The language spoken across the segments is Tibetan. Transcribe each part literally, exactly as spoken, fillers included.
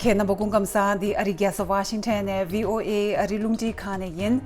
ཁྱེད་རྣམ་པ་སྐུ་ཁམས་བཟང་། འདི་ཨ་རི་རྒྱལ་ས་ཝ་ཤིང་ཊོན་ནས་བྷི་ཨོ་ཨེ་ཨ་རི་རླུང་འཕྲིན་ཁང་ནས་ཡིན།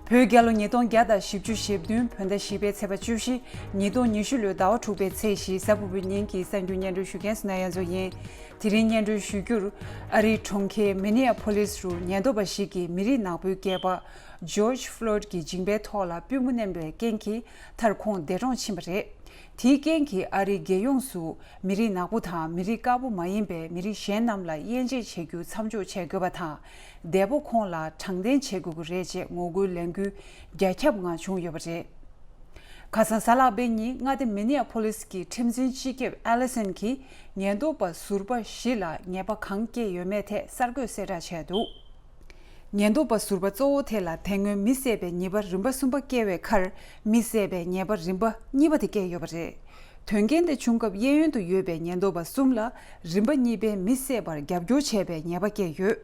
བོད་རྒྱལ་ལོ་ཉིས་སྟོང་བརྒྱ་དང་བཞི་བཅུ་ཞེ་བདུན། བོད་ཟླ་བཞི་པའི་ཚེས་པ་བཅུ་བཞི། ཉིས་སྟོང་ཉི་ཤུ་ལོའི་ཟླ་བ་དྲུག་པའི་ཚེས་བཞི། གཟའ་ཕུར་བུའི་ཉིན་གྱི་གསར་འགྱུར་སྙན་སྒྲོན་ཞུ་མཁན་སུ་ན་ཡ་མཚོ་ཡིན། དེ་རིང་སྙན་སྒྲོན་ཞུ་རྒྱུར། ཨ་རིའི་གྲོང་ཁྱེར་མི་ནི་ཨ་ཕོ་ལིས་རུ་ཉེན་རྟོག་པ་ཞིག་གིས་མི་རིགས་ནག་པོའི་སྐྱེས་པ་ཇོརྗ་ཕློའིཌ་ཀྱི་མཇིང་པའི་ཐོག་ལ་པུས་མོ་མནན་པའི་རྐྱེན་གྱིས་མཐར་ཁོང་འདས་གྲོངས་ཕྱིན་པ་རེད། དེའི་རྐྱེན་གྱིས་ཨ་རིའི་རྒྱལ་ཡོངས་སུ་མི་རིགས་ནག་པོ་དང་མི་རིགས་དཀར་པོ་མ་ཡིན་པའི་མི་རིགས་གཞན་རྣམས་ལ་དབྱེ་འབྱེད་བྱེད་རྒྱུ་མཚམས་འཇོག་བྱེད་དགོས་པ་དང་། འདས་པོ་ཁོང་ལ་དྲང་བདེན་བྱེད་དགོས་ཀྱི་རེད་ཅེས་ངོ་རྒོལ་ལས་འགུལ་རྒྱ་ཁྱབ་ངང་བྱུང་ཡོད་པ་རེད། ཁ་སང་གཟའ་ལྷག་པའི་ཉིན་མངའ་སྡེ་མི་ནི་ཨ་ཕོ་ལིས་ཀྱི་ཁྲིམས་འཛིན་སྤྱི་ཁྱབ་ཨེ་ལི་སན་གྱིས་ཉེན་རྟོག་པ་ཟུར་པ་བཞི་ལ་ཉེས་པ་གང་བཀལ་ཡོད་མེད་ཐད་གསར་འགོད་གསལ་བསྒྲགས་བྱས་འདུག་ཉེན་རྟོག་པ་ཟུར་པ་གཙོ་བོ་དེ་ལ་དེ་སྔོན་མི་བསད་པའི་ཉེས་པ་རིམ་པ་གསུམ་པ་བཀལ་བའི་ཁར། མི་བསད་པའི་ཉེས་པ་རིམ་པ་གཉིས་པ་དེ་བཀལ་ཡོད་པ་རེད། དོན་རྐྱེན་དེ་བྱུང་སྐབས་གཡས་གཡོན་དུ་ཡོད་པའི་ཉེན་རྟོག་པ་གསུམ་ལ་རིམ་པ་གཉིས་པའི་མི་བསད་པར་རྒྱབ་སྐྱོར་བྱས་པའི་ཉེས་པ་བཀལ་ཡོད།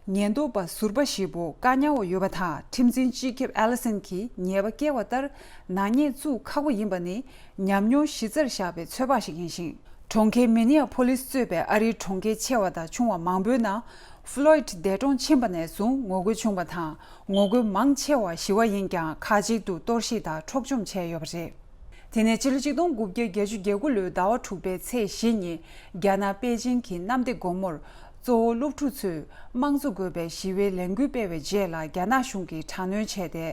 ཉེན་རྟོག་པ་ཟུར་པ་བཞི་པོ་བཀག་ཉར་འོག་ཡོད་པ་དང་། ཁྲིམས་འཛིན་སྤྱི་ཁྱབ་ཨེ་ལི་སན་གྱིས་ཉེས་པ་བཀལ་བ་ལྟར་ནག་ཉེས་བཙུགས་ཁག་པོ་ཡིན་པ་ནི་ཉམས་མྱོང་གཞི་རྩར་བཞག་པའི་ཚོད་དཔག་ཞིག་ཡིན་ཞིང་། གྲོང་ཁྱེར་མི་ནི་ཨ་ཕོ་ལིས་གཙོས་པའི་ཨ་རིའི་གྲོང་ཁྱེར་ཆེ་བ་དང་ཆུང་བ་མང་པོའི་ནང་། ཕློའིཌ་འདས་གྲོངས་ཕྱིན་པ་ནས་བཟུང་ངོ་རྒོལ་བྱུང་བ་དང་། ངོ་རྒོལ་མང་ཆེ་བ་ཞི་བ་ཡིན་ཀྱང་། ཁག་ཅིག་ཏུ་གཏོར་བཤིག་དང་འཕྲོག་བཅོམ་བྱས་ཡོད་པ་རེད། དེ་ནས་ཕྱི་ལོ་ཆིག་སྟོང་དགུ་བརྒྱ་བརྒྱད་ཅུ་གྱ་དགུ་ལོའི་ཟླ་བ་དྲུག་པའི་ཚེས་བཞི་ཉིན། རྒྱ་ནག་པེ་ཅིང་གི་གནམ་བདེ་སྒོ་མོར། གཙོ་བོ་སློབ་ཕྲུག་ཚོས་དམངས་གཙོ་དགོས་པའི་ཞི་བའི་ལས་འགུལ་སྤེལ་བའི་རྗེས་ལ། རྒྱ་ནག་གཞུང་གིས་དྲག་གནོན་བྱས་ཏེ།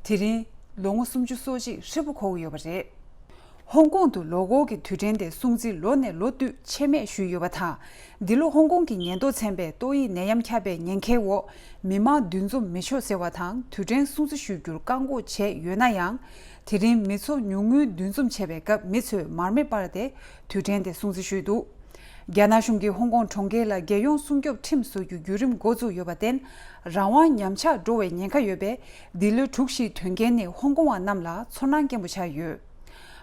དེ་རིང་ལོ་ངོ་སུམ་ཅུ་སོ་གཅིག་ཧྲིལ་པོ་འཁོར་གྱི་ཡོད་པ་རེད། ཧོང་ཀོང་དུ་ལོ་འཁོར་གྱི་དུས་དྲན་དེ་སྲུང་བརྩི་ལོ་ནས་ལོ་བསྟུད་ཆད་མེད་ཞུས་ཡོད་པ་དང་། འདི་ལོ་ཧོང་ཀོང་གི་ཉེན་རྟོག་ཚན་པས་ཏོག་དབྱིབས་ནད་ཡམས་ཁྱབ་པའི་ཉེན་ཁའི་འོག་མི་མང་འདུ་འཛོམས་མི་ཆོག་ཟེར་བ་དང་། དུས་དྲན་སྲུང་བརྩི་ཞུ་རྒྱུར་བཀག་འགོག་བྱས་ཡོད་ན་ཡང་། དེ་རིང་མི་ཚོགས་ཉུང་ངུས་འདུ་འཛོམས་བྱས་པའི་སྐབས། མི་ཚོས་མར་མེ་སྤར་ཏེ་དུས་དྲན་དེ་སྲུང་བརྩི་ཞུས་འདུག་རྒྱ་ནག་གཞུང་གིས་ཧོང་ཀོང་གྲོང་ཁྱེར་ལ་རྒྱལ་ཡོངས་སྲུང་སྐྱོབ་ཁྲིམས་བཟོ་རྒྱུ་བརྒྱུད་རིམ་འགོ་བཙུགས་ཡོད་པར་བརྟེན། རང་དབང་ཉམས་ཆག་འགྲོ་བའི་ཉེན་ཁ་ཡོད་པས། འདི་ལོའི་དྲུག་བཞིའི་དོན་རྐྱེན་ནི་ཧོང་ཀོང་བ་རྣམས་ལ་ཚོར་སྣང་སྐྱེན་པོ་ཆགས་ཡོད།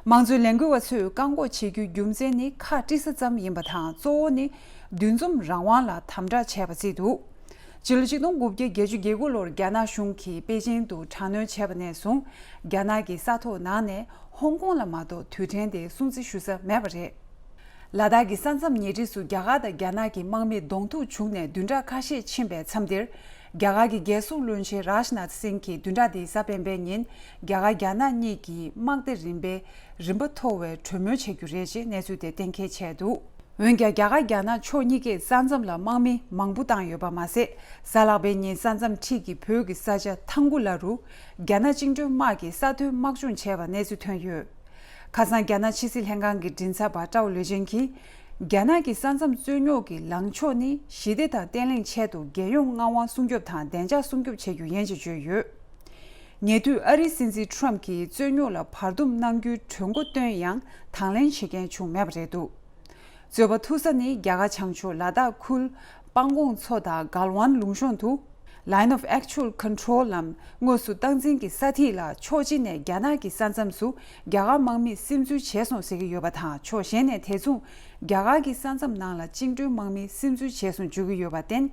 དམངས་གཙོའི་ལས་འགུལ་བ་ཚོས་བཀག་འགོག་བྱེད་རྒྱུའི་རྒྱུ་མཚན་ནི་ཁ་དཀྲི་ས་ཙམ་ཡིན་པ་དང་། གཙོ་བོ་ནི་འདུ་འཛོམས་རང་དབང་ལ་དམ་དྲག་བྱས་པ་བརྩིས་འདུག་སྤྱི་ལོ་ཆིག་སྟོང་དགུ་བརྒྱ་བརྒྱད་ཅུ་གྱ་དགུ་ལོར་རྒྱ་ནག་གཞུང་གིས་པེ་ཅིང་དུ་དྲག་གནོན་བྱས་པ་ནས་བཟུང་། རྒྱ་ནག་གི་ས་ཐོག་ནང་ནས་ཧོང་ཀོང་ལ་མ་གཏོགས་དུས་དྲན་དེ་སྲུང་བརྩི་ཞུ་ས་མེད་པ་རེད། ལ་དྭགས་ཀྱི་ས་མཚམས་ཉེ་འཁྲིས་སུ་རྒྱ་གར་དང་རྒྱ་ནག་གི་དམག་མིས་གདོང་ཐུག་བྱུང་ནས་བདུན་ཕྲག་ཁ་ཤས་ཕྱིན་པའི་མཚམས་འདིར། རྒྱ་གར་གྱི་རྒྱལ་སྲུང་བློན་ཆེན་རཱཇ་ནཱཐ་སིང་གིས་བདུན་ཕྲག་འདིའི་གཟའ་སྤེན་པའི་ཉིན། རྒྱ་གར་རྒྱ་ནག་གཉིས་ཀྱི་དམག་སྡེ་རིམ་པས་རིམ་པ་མཐོ་བའི་གྲོས་མོལ་བྱེད་རྒྱུ་རེད་ཅེས་གནས་ཚུལ་དེ་གཏན་འཁེལ་བྱས་འདུག་འོན་ཀྱང་། རྒྱ་གར་རྒྱ་ནག་ཕྱོགས་གཉིས་ཀས་ས་མཚམས་ལ་དམག་མི་མང་པོ་བཏང་ཡོད་པ་མ་ཟད། གཟའ་ལྷག་པའི་ཉིན་ས་མཚམས་འཁྲིས་ཀྱི་བོད་ཀྱི་ས་ཆ་ཐང་གུ་ལ་རུ། རྒྱ་ནག་བཅིངས་འགྲོལ་དམག་གིས་ས་མཐོའི་དམག་སྦྱོང་བྱས་པ་གནས་ཚུལ་ཐོན་ཡོད། ཁ་སང་རྒྱ་ནག་ཕྱི་སྲིད་ལྷན་ཁང་གི་མགྲིན་ཚབ་པ་ཀྲའོ་ལེ་ཅན་གྱིས། རྒྱ་ནག་གི་ས་མཚམས་རྩོད་རྙོག་གི་ལངས་ཕྱོགས་ནི་ཞི་བདེ་དང་བརྟན་ལྷིང་ཆེད་དུ་རྒྱལ་ཡོངས་མངའ་དབང་སྲུང་སྐྱོབ་དང་བདེ་འཇགས་སྲུང་སྐྱོབ་བྱེད་རྒྱུ་ཡིན་ཅེས་བརྗོད་ཡོད། ཉེ་དུས་ཨ་རིའི་སྲིད་འཛིན་ཁྲོམ་གྱིས་རྩོད་རྙོག་ལ་བར་འདུམ་གནང་རྒྱུའི་གྲོས་འགོ་བཏོན་ཡང་དང་ལེན་བྱེད་མཁན་བྱུང་མེད་པ་རེད་འདུག་རྩོད་པ་ཐུག་ས་ནི་རྒྱ་གར་བྱང་ཕྱོགས་ལ་དྭགས་ཁུལ་སྤང་གོང་མཚོ་དང་གལ་ཝན་ལུང་གཤོང་དུ། Line of Actual Control ལམ་དངོས་སུ་སྟངས་འཛིན་གྱི་ས་ཐིག་ལ། ཕྱོགས་གཅིག་ནས་རྒྱ་ནག་གི་ས་མཚམས་སུ་རྒྱ་གར་དམག་མིས་སིམ་འཛུལ་བྱས་སོང་ཟེར་གྱི་ཡོད་པ་དང་། ཕྱོགས་གཞན་ནས་དེ་མཚུངས་རྒྱ་གར་གྱི་ས་མཚམས་ནང་ལ་བཅིངས་འགྲོལ་དམག་མིས་སིམ་འཛུལ་བྱས་སོང་བརྗོད་ཀྱི་ཡོད་པར་བརྟེན།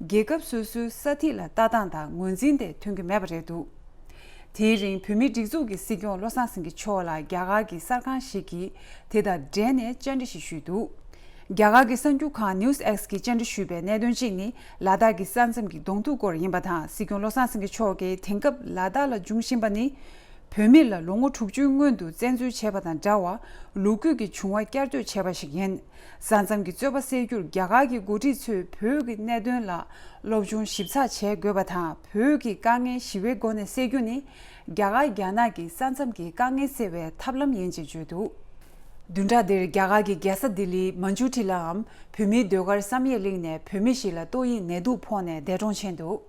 རྒྱལ་ཁབ་སོ་སོའི་ས་ཐིག་ལ་ལྟ་སྟངས་དང་ངོས་འཛིན་དེ་མཐུན་གྱི་མེད་པ་རེད་འདུག་དེའི་རིང་བོད་མིའི་སྒྲིག་འཛུགས་ཀྱི་སྲིད་སྐྱོང་བློ་བཟང་སེང་གེ་མཆོག་ལ་རྒྱ་གར་གྱི་གསར་ཁང་ཞིག་གིས་དེ་དང་འབྲེལ་ནས་བཅར་འདྲི་ཞིག་ཞུས་འདུག་རྒྱ་གར་གྱི་གསར་འགྱུར་ཁང་News X གིས་བཅར་འདྲི་ཞུས་པའི་གནད་དོན་གཅིག་ནི། ལ་དྭགས་ཀྱི་ས་མཚམས་ཀྱི་གདོང་ཐུག་སྐོར་ཡིན་པ་དང་། སྲིད་སྐྱོང་བློ་བཟང་སེང་གེ་མཆོག་གིས་དེང་སྐབས་ལ་དྭགས་ལ་འབྱུང་བཞིན་པ་ནི། བོད་མི་ལ་ལོ་ངོ་དྲུག་ཅུའི་སྔོན་དུ་བཙན་འཛུལ་བྱས་པ་དང་འདྲ་བར། ལོ་རྒྱུས་ཀྱི་བྱུང་བ་བསྐྱར་ཟློས་བྱས་པ་ཞིག་ཡིན། ས་མཚམས་ཀྱི་རྩོད་པ་སེལ་རྒྱུར་རྒྱ་གར་གྱི་འགོ་ཁྲིད་ཚོས་བོད་ཀྱི་གནད་དོན་ལ་སློབ་སྦྱོང་ཞིབ་ཚགས་བྱེད་དགོས་པ་དང་། བོད་ཀྱི་དཀའ་ངལ་ཞི་བའི་སྒོ་ནས་སེལ་རྒྱུ་ནི། རྒྱ་གར་རྒྱ་ནག་གི་ས་མཚམས་ཀྱི་དཀའ་ངལ་སེལ་བའི་ཐབས་ལམ་ཡིན་ཅེས་བརྗོད་འདུག་བདུན་ཕྲག་འདིར་རྒྱ་གར་གྱི་རྒྱལ་ས་ལྡི་ལིའི་མན་ཇུ་ཊི་ལའམ་བོད་མིའི་ཟློས་གར་བསམ་ཡས་གླིང་ནས་བོད་མི་ཞིག་ལ་ཏོག་དབྱིབས་ནད་དུག་ཕོག་ནས་འདས་གྲོངས་ཕྱིན་འདུག་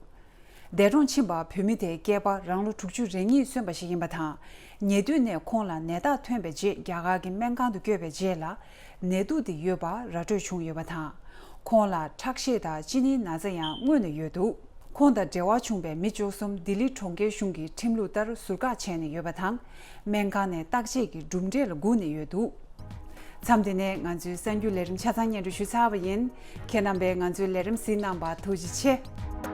འདས་གྲོངས་ཕྱིན་པ་བོད་མི་དེའི་སྐྱེས་པ་རང་ལོ་དྲུག་ཅུ་རེ་གཉིས་སོན་པ་ཞིག་ཡིན་པ་དང་། ཉེ་དུས་ནས་ཁོང་ལ་ནད་རྟགས་ཐོན་པའི་རྗེས་རྒྱ་གར་གྱི་སྨན་ཁང་དུ་བསྐྱོད་པའི་རྗེས་ལ། ནད་དུག་དེ་ཡོད་པ་ར་སྤྲོད་བྱུང་ཡོད་པ་དང་། ཁོང་ལ་ཁྲག་ཤེད་དང་གཅིན་སྙིའི་ན་ཚ་ཡང་སྔོན་ནས་ཡོད་འདུག་ཁོང་དང་འབྲེལ་བ་བྱུང་བའི་མི་བཅུ་གསུམ་ལྡི་ལི་གྲོང་ཁྱེར་གཞུང་གི་ཁྲིམས་ལུགས་ལྟར་ཟུར་བཀག་བྱས་ནས་ཡོད་པ་དང་། སྨན་ཁང་ནས་བརྟག་དཔྱད་ཀྱི་གྲུབ་འབྲས་ལ་སྒུག་ནས་ཡོད་འདུག་མཚམས་འདི་ནས་ང་ཚོའི་གསར་འགྱུར་ལས་རིམ་ཆ་ཚང་སྙན་སྒྲོན་ཞུས་ཚར་བ་ཡིན། ཁྱེད་རྣམ་པས་ང་ཚོའི་ལས་རིམ་གཟིགས་གནང་བར་ཐུགས་རྗེ་ཆེ།